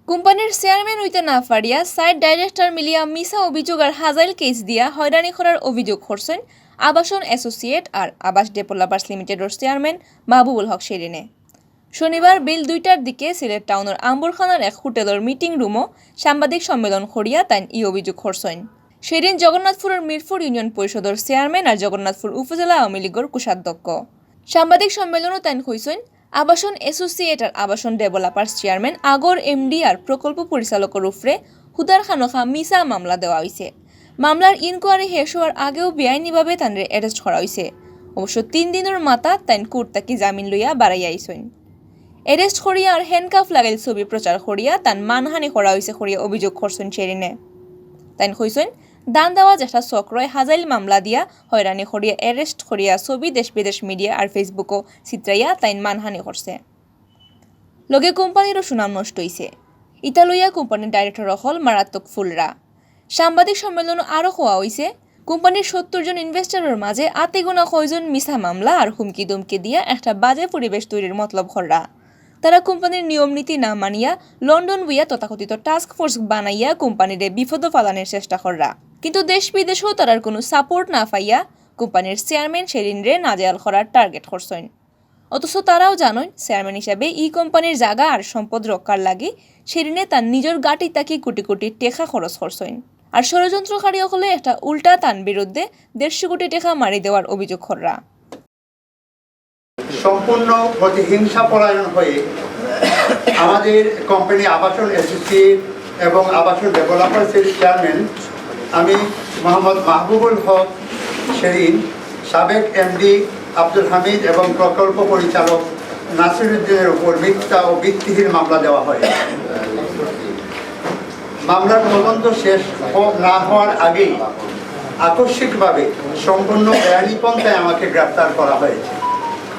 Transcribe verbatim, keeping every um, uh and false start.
কোম্পানির চেয়ারম্যান অইতে না পারিয়া সাইট ডাইরেক্টর মিলিয়া মিছা অভিযোগ আর হাজাইল কেস দিয়া হয়রানি করার অভিযোগ করছইন আবাসন অ্যাসোসিয়েট আর আবাস ডেভেলপার্স লিমিটেডর চেয়ারম্যান মাহবুবুল হক শিরিনে। শনিবার বিল দুইটার দিকে সিলেট টাউনর আম্বরখানার এক হোটেলর মিটিং রুমো সাংবাদিক সম্মেলন করিয়া তাইন ই অভিযোগ করছইন। শিরিন জগন্নাথপুরর মিরপুর ইউনিয়ন পরিষদর চেয়ারম্যান আর জগন্নাথপুর উপজেলা আওয়ামী লীগর কোষাধ্যক্ষ। সাংবাদিক সম্মেলনো তাইন কইছইন, আবাসন অ্যাসোসিয়েট আর আবাসন ডেভেলপার্স চেয়ারম্যান আগর এমডি আর প্রকল্প পরিচালকর উপরে হুদার খানোখা মিছা মামলা দেওয়া অইছে। মামলার ইনকোয়ারি শেষ হওয়ার আগেও বেআইনিভাবে তানরে অ্যারেস্ট করা অইছে। অবশ্য তিন দিনর মাথা তাইন কোর্ট থাকি জামিন লইয়া বারাইয়া আইছইন। অ্যারেস্ট করিয়া আর হ্যান্ডকাফ লাগাইল ছবি প্রচার করিয়া তান মানহানি করা অইছে করিয়া অভিযোগ করছইন শিরিনে। তাইন কইছইন, ধান্দাবাজ যেকটা চক্রয় হাজাইল মামলা দিয়া হয়রানি করিয়া অ্যারেস্ট করিয়া ছবি দেশ বিদেশ মিডিয়া আর ফেসবুকো ছিতরাইয়া তাইন মানহানি করছে। লগে কোম্পানিরও সুনাম নষ্ট অইছে। ইতা লইয়া কোম্পানির ডাইরেক্টর অকল মারাত্মক ফুলরা। সাংবাদিক সম্মেলনো আরও কওয়া অইছে, কোম্পানির সত্তর জন ইনভেস্টরর মাঝে আতে গোনা কয়জন মিছা মামলা আর হুমকি ধমকি দিয়া একটা বাজে পরিবেশ তৈরির মতলব কররা। তারা কোম্পানির নিয়ম নীতি না মানিয়া লন্ডন বইয়া তথাকথিত টাস্ক ফোর্স বানাইয়া কোম্পানিরে বিপদো ফালানির চেষ্টা কররা। কিন্তু দেশ বিদেশও তারার কোনো সাপোর্ট না পাইয়া কোম্পানির চেয়ারম্যান শিরিনরে নাজেহাল করার টার্গেট করছইন। অথচ তারাও জানইন চেয়ারম্যান হিসাবে ই কোম্পানির জাগা আর সম্পদ রক্ষার লাগি শিরিনে তান নিজর গাটি থাকি কোটি কোটি টেকা খরচ করছইন। আর ষড়যন্ত্রকারী অকলে একটা উল্টা তান বিরুদ্ধে দেড়শো কোটি টেকা মারি দেওয়ার অভিযোগ কররা। সম্পূর্ণ প্রতিহিংসা পরায়ণ হয়ে আমাদের কোম্পানি আবাসন অ্যাসোসিয়েট এবং আবাসন ডেভেলপার্সের চেয়ারম্যান আমি মোহাম্মদ মাহবুবুল হক শিরিন, সাবেক এমডি আব্দুল হামিদ এবং প্রকল্প পরিচালক নাসিরুদ্দিনের উপর মিথ্যা ও ভিত্তিহীন মামলা দেওয়া হয়। মামলার তদন্ত শেষ হ- না হওয়ার আগেই আকস্মিকভাবে সম্পূর্ণ বেআইনি পন্থায় আমাকে গ্রেপ্তার করা হয়েছে।